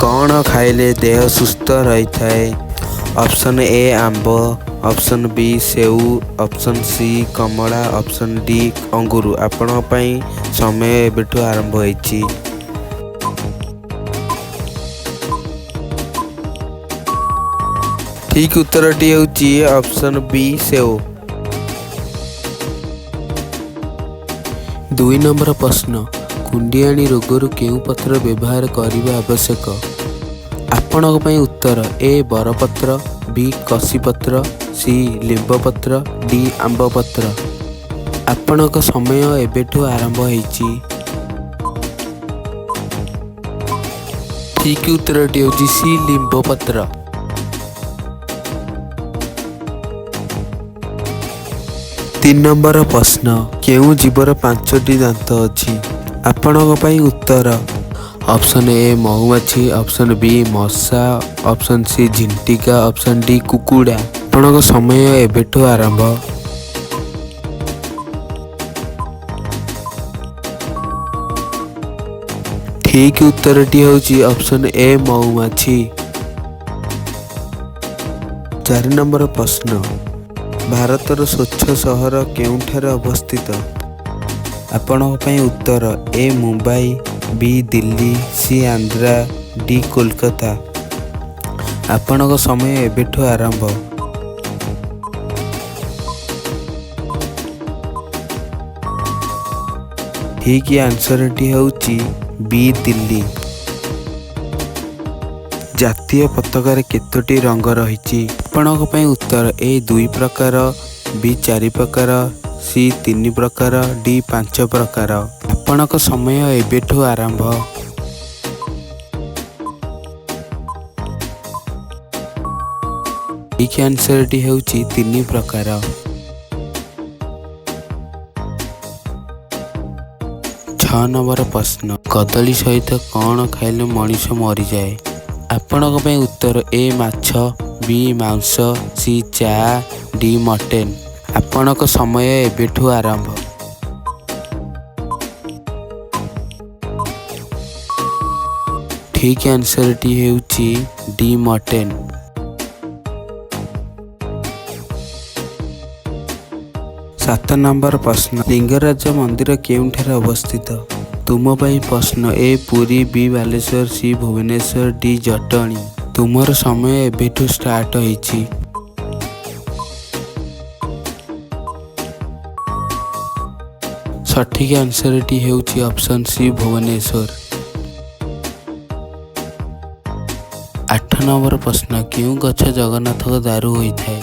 କ'ଣ ଖାଇଲେ ଦେହ ସୁସ୍ଥ ରହିଥାଏ? ଅପସନ୍ ଏ ଆମ୍ବ, ଅପସନ୍ ବି ସେଉ, ଅପସନ୍ ସି କମଳା, ଅପସନ୍ ଡି ଅଙ୍ଗୁର। ଆପଣଙ୍କ ପାଇଁ ସମୟ ଏବେଠୁ ଆରମ୍ଭ ହୋଇଛି। ଠିକ୍ ଉତ୍ତରଟି ହେଉଛି ଅପସନ୍ ବି ସେଉ। 2 ନମ୍ବର ପ୍ରଶ୍ନ, କୁଣ୍ଡିଆଣି ରୋଗରୁ କେଉଁ ପତ୍ର ବ୍ୟବହାର କରିବା ଆବଶ୍ୟକ? ଆପଣଙ୍କ ପାଇଁ ଉତ୍ତର: ଏ ବରପତ୍ର, ବି କଷିପତ୍ର, ସି ଲିମ୍ବପତ୍ର, ଡି ଆମ୍ବ ପତ୍ର। ଆପଣଙ୍କ ସମୟ ଏବେଠୁ ଆରମ୍ଭ ହେଇଛି। ଠିକ୍ ଉତ୍ତରଟି ହେଉଛି ସି ଲିମ୍ବ ପତ୍ର। 3 ନମ୍ବର ପ୍ରଶ୍ନ, କେଉଁ ଜୀବର ପାଞ୍ଚଟି ଦାନ୍ତ ଅଛି? ଆପଣଙ୍କ ପାଇଁ ଉତ୍ତର: ଅପସନ୍ ଏ ମହୁମାଛି, ଅପସନ୍ ବି ମଶା, ଅପସନ୍ ସି ଝିଣ୍ଟିକା, ଅପସନ୍ ଡି କୁକୁଡ଼ା। ଆପଣଙ୍କ ସମୟ ଏବେଠୁ ଆରମ୍ଭ। ଠିକ୍ ଉତ୍ତରଟି ହେଉଛି ଅପସନ୍ ଏ ମହୁମାଛି। 4 ନମ୍ବର ପ୍ରଶ୍ନ, ଭାରତର ସ୍ୱଚ୍ଛ ସହର କେଉଁଠାରେ ଅବସ୍ଥିତ? ଆପଣଙ୍କ ପାଇଁ ଉତ୍ତର: ଏ ମୁମ୍ବାଇ, ବି ଦିଲ୍ଲୀ, ସି ଆନ୍ଧ୍ରା, ଡି କୋଲକାତା। ଆପଣଙ୍କ ସମୟ ଏବେଠୁ ଆରମ୍ଭ। ଠିକ୍ ଆନ୍ସରଟି ହେଉଛି ବି ଦିଲ୍ଲୀ। ଜାତୀୟ ପତାକାରେ କେତୋଟି ରଙ୍ଗ ରହିଛି? ଆପଣଙ୍କ ପାଇଁ ଉତ୍ତର: ଏ ଦୁଇ ପ୍ରକାର, ବି ଚାରି ପ୍ରକାର, ସି ତିନି ପ୍ରକାର, ଡି ପାଞ୍ଚ ପ୍ରକାର। ଆପଣଙ୍କ ସମୟ ଏବେଠୁ ଆରମ୍ଭ। ଠିକ୍ ଆନ୍ସରଟି ହେଉଛି ତିନି ପ୍ରକାର। 6 ନମ୍ବର ପ୍ରଶ୍ନ, କଦଳୀ ସହିତ କ'ଣ ଖାଇଲେ ମଣିଷ ମରିଯାଏ? ଆପଣଙ୍କ ପାଇଁ ଉତ୍ତର: ଏ ମାଛ, ବି ମାଂସ, ସି ଚା, ଡି ମଟନ। ଆପଣଙ୍କ ସମୟ ଏବେଠୁ ଆରମ୍ଭ। ଠିକ୍ ଆନ୍ସରଟି ହେଉଛି ଡି ମଟନ। 7 ନମ୍ବର ପ୍ରଶ୍ନ, ଲିଙ୍ଗରାଜ ମନ୍ଦିର କେଉଁଠାରେ ଅବସ୍ଥିତ? ତୁମ ପାଇଁ ପ୍ରଶ୍ନ: ଏ ପୁରୀ, ବି ବାଲେଶ୍ୱର, ସି ଭୁବନେଶ୍ୱର, ଡି ଜଟଣୀ। ତୁମର ସମୟ ଏବେଠୁ ଷ୍ଟାର୍ଟ ହେଇଛି। ସଠିକ୍ ଆନ୍ସରଟି ହେଉଛି ଅପସନ୍ ସି ଭୁବନେଶ୍ୱର। 8 ନମ୍ବର ପ୍ରଶ୍ନ, କେଉଁ ଗଛ ଜଗନ୍ନାଥଙ୍କ ଦାରୁ ହୋଇଥାଏ?